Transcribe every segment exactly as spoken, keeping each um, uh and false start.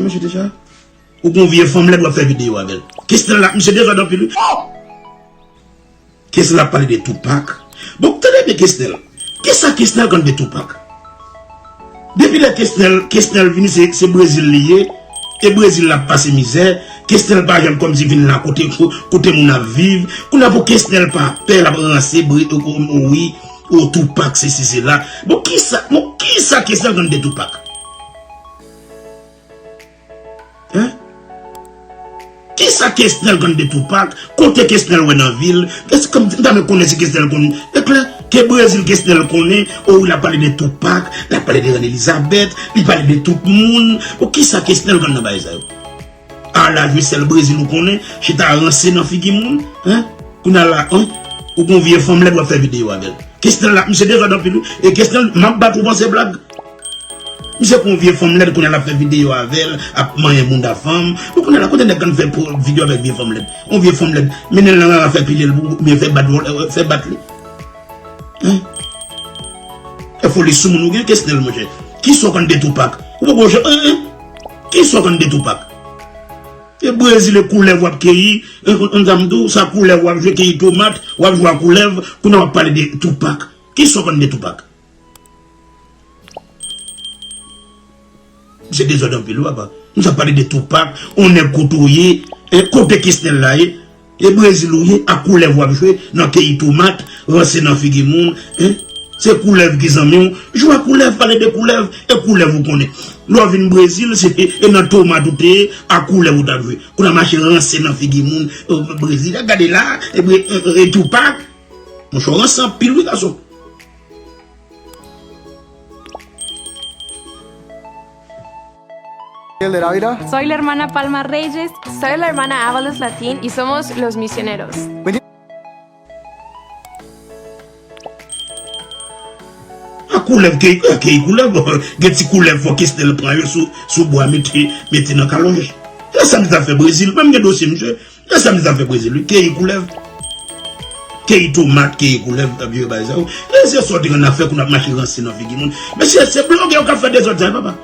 Mesye deja. Ou gon vye fanm lèd w ap fè videyo avè l. Kesnel la, misye dezòd anpil wi. Kesnel ap pale de Tupac. Bon, tande byen Kesnel. Kisa Kesnel konn de Tupac? Depi lè Kesnel, Kesnel vini, se, se Brezil li ye. E Brezil l ap pase mizè. Kesnel pa janm kòmsi vin la kote, kote moun ap viv. Kounye a pou Kesnel pa pè, l ap ranse, bre, o, o, o, wi, o Tupac, se si, se la. Bon, kisa, bon, kisa Kesnel konn de Tupac? Hein? Kisa Kesnel konn de Tupac? Kote Kesnel wè nan vil? Èske m ta renmen konnen si Kesnel konn? E klè, ke Brezil Kesnel konnen, o wi, l ap pale de Tupac, l ap pale de Reine Elizabeth, li pale de tout moun. Bon, kisa Kesnel konn nan bagay sa yo? A la jwe sèl Brezil ou konnen, chita ranse nan figi moun, hein? Kounye a la, hein? Ou gon vye fanm lèd w ap fè videyo avè l. Kesnel la, misye dezòd anpil wi. E Kesnel, m ap bat ou panse blag. Misye pran yon vye fanm lèd, kounye a l ap fè videyo avè l, ap manyen mounda fanm. Bon, kounye a la, kote nèg konn fè po-, videyo avèk vye fanm lèd? Yon vye fanm lèd, mennen l nan rara, fè pile l, oubyen fè bat, fè bat li. Hein? E foli sou moun ou gen, Kesnel, monchè. Kisa w konn de Tupac? Ou poko jwe, hein, hein? Kisa w konn de Tupac? E Brezil e koulèv w ap keyi, hein, konn sa m di w, sa koulèv w ap jwe, keyi tomat, w ap jwe a koulèv, kounye a w ap pale de Tupac. Kisa w konn de Tupac? Se dezòd anpil, wi, papa. Nou sa pale de Tupac, on nèg kote w ye, e kote Kesnel la ye, e Brezil ou ye, a koulèv w ap jwe, nan keyi tomat, ranse nan figi moun, hein? Se koulèv ki zanmi w, jwe a koulèv, pale de koulèv, e koulèv ou konnen. Lè w vin Brezil, se, e, e nan tomat ou te ye, a koulèv ou t ap jwe. Kounye a mache ranse nan figi moun, e, Brezil, gade la, e, e, e, e Tupac. Monchè, w ranse anpil, wi, gason. Soy la hermana Palma Reyes. Soy la hermana Ábalos Latín y somos los misioneros. A koulèv, keyi, keyi koulèv, gen ti koulèv fò Kesnel pran yo sou, sou bwa mete, mete nan kalòj. E sa m ta fè Brezil, menm gen dosye, misye. E sa m di zafè Brezil, wi. Keyi koulèv. Keyi tomat, keyi koulèv, ap jwe bagay sa yo. E se sa w te konn ap fè, kounye a ap mache ranse nan figi moun. Mesye, se blogè yo k ap fè dezòd sa yo, papa.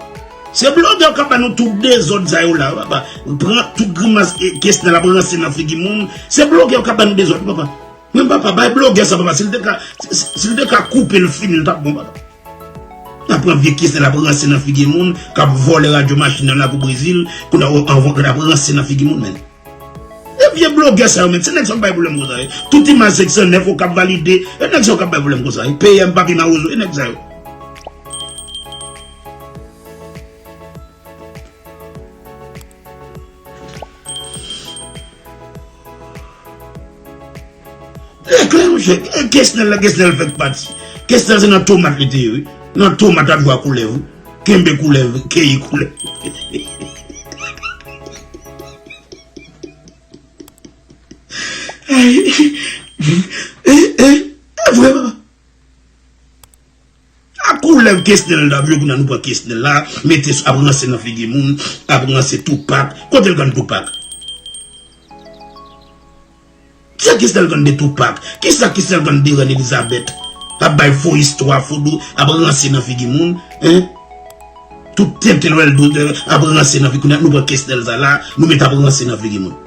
Se blogè yo k ap ba nou tout dezòd sa yo la, papa. Pran tout grimas, e, Kesnel ap ranse nan figi moun. Se blogè yo k ap ba nou dezòd, papa. Men papa, bay blogè sa, papa. Si l te ka, si, si, si l te ka koupe l fini, l t ap bon, papa. N ap pran vye Kesnel ap ranse nan figi moun, k ap vòlè radyo machin nan lakou Brezil, kounye a, anvan, l ap ranse nan figi moun, men. E vye blogè sa yo, men, se nèg sa yo k bay pwoblèm konsa, wi. Tout imaj senk san nèf yo k ap valide, e nèg sa yo k ap bay pwoblèm konsa, wi. P M, Papi Mawozo, e nèg sa yo. Lè klè, monchè, e Kesnel la, Kesnel fèk pati. Kesnel se nan tomat li te ye, wi. Nan tomat ap jwe a koulèv, wi. Kenbe koulèv, keyi koulèv. Ay, e, e, e vre, papa. A koulèv Kesnel t ap jwe, kounye a nou pran Kesnel la, mete sou, ap ranse nan figi moun, ap ranse Tupac. Kote l konn Tupac? Sa Kesnel konn de Tupac? Kisa Kesnel konn de Reine Elizabeth? Ap bay fo istwa, fo do, ap ranse nan figi moun, hein? Tout tenten lwèl do, ap ranse nan figi, kounye a nou pran Kesnel sa la, nou mete ap ranse nan figi moun.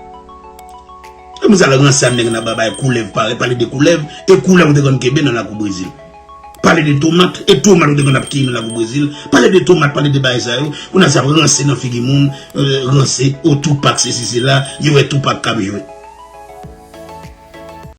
E moun sa la ranse a nèg nan babay koulèv, pale, pale de koulèv, e koulèv ou te konn kenbe nan lakou Brezil. Pale de tomat, e tomat ou te konn ap kenbe nan lakou Brezil. Pale de tomat, pale de bagay sa yo, kounye a se ap ranse nan figi moun, e, ranse, o Tupac, se si, se la, yo wè Tupac k ap jwe.